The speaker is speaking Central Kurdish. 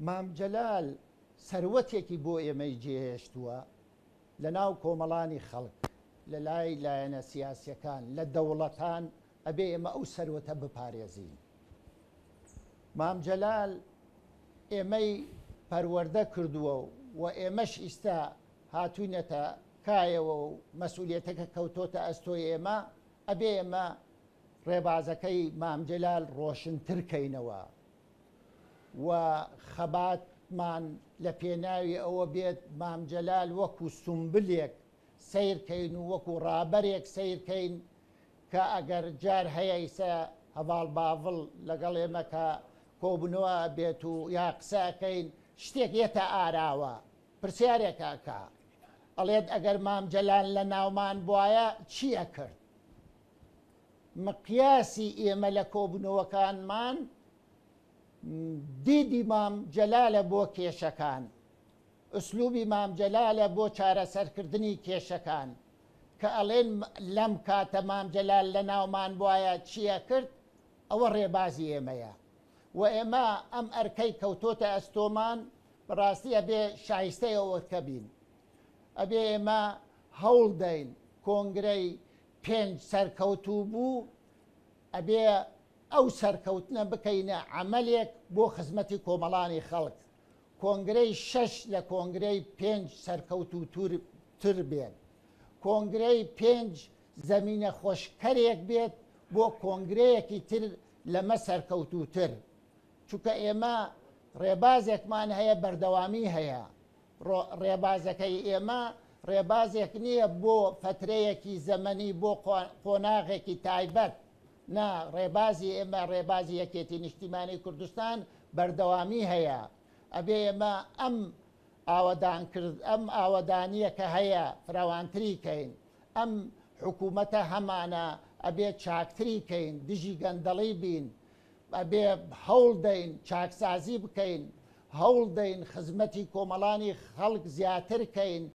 مام جەلال سەروەتێکی بۆ ئێمەی جێهێشتووە لە ناو کۆمەڵانی خەڵک، لە لای لایەنە سیاسیەکان، لە دەوڵەتان ئەبێ ئێمە ئەو سەروەتە بپارێزین. مام جەلال ئێمەی پەروەردە کردووە و ئێمەش ئیستا هاتووینەتە کایەوە و مەسئولیەتەکە کەوتۆتە ئەستۆی ئێمە، ئەبێ ئێمە ڕێبازەکەی مام جەلال ڕۆشنتر کەینەوە و خەباتمان لە پێناوی ئەوە بێت مام جەلال وەکو سومبلێک سەیر کەین و وەکو ڕابەرێک سەیر کەین کە ئەگەر جار هەیە ئیسە هەڤاڵ باڤڵ لەگەڵ ئێمە کە کۆبوونەوە ئەبێت و یا قسە ئەکەین شتێک یەتە ئاراوە پرسیارێک ئەکا ئەڵێت ئەگەر مام جەلال لە ناومان بوایە چی ئەکرد؟ مقیاسی ئێمە لە کۆبوونەوەکانمان دیدی مام جەلالە بۆ کێشەکان، ئسلوبی مام جەلالە بۆ چارەسەرکردنی کێشەکان، کە ئەڵێن لەم کاتە مام جەلال لە ناومان بوایە چی ئەکرد، ئەوە ڕێبازی ئێمەیە و ئێمە ئەم ئەرکەی کەوتۆتە ئەستۆمان، بەڕاستی ئەبێ شایستەی ئەو ئەرکە بین. ئەبێ ئێمە هەوڵ دەین کۆنگرەی پێنج سەرکەوتوو بوو، ئەبێ ئەو سەرکەوتنە بکەینە عەمەلێک بۆ خزمەتی کۆمەڵانی خەڵک، کۆنگرەی شەش لە کۆنگرەی پێنج سەرکەوتووتر بێت، کۆنگرەی پێنج زەمینە خۆشکەرێک بێت بۆ کۆنگرەیەکی تر لەمە سەرکەوتووتر، چونکە ئێمە ڕێبازێکمان هەیە بەردەوامی هەیە، ڕێبازەکەی ئێمە ڕێبازێک نییە بۆ فەترەیەکی زەمەنی بۆ قۆناغێکی تایبەت، نا، ڕێبازی ئێمە ڕێبازی یەکێتی نیشتیمانی کوردستان بەردەوامی هەیە، ئەبێ ئێمە ئەم ئاوەدانکرد ئەم ئاوەدانییە کە هەیە فراوانتری کەین، ئەم حکوومەتە هەمانە ئەبێ چاکتری کەین، دژی گەندەڵی بین، ئەبێ هەوڵ دەین چاکسازی بکەین، هەوڵ دەین خزمەتی کۆمەڵانی خەڵک زیاتر کەین.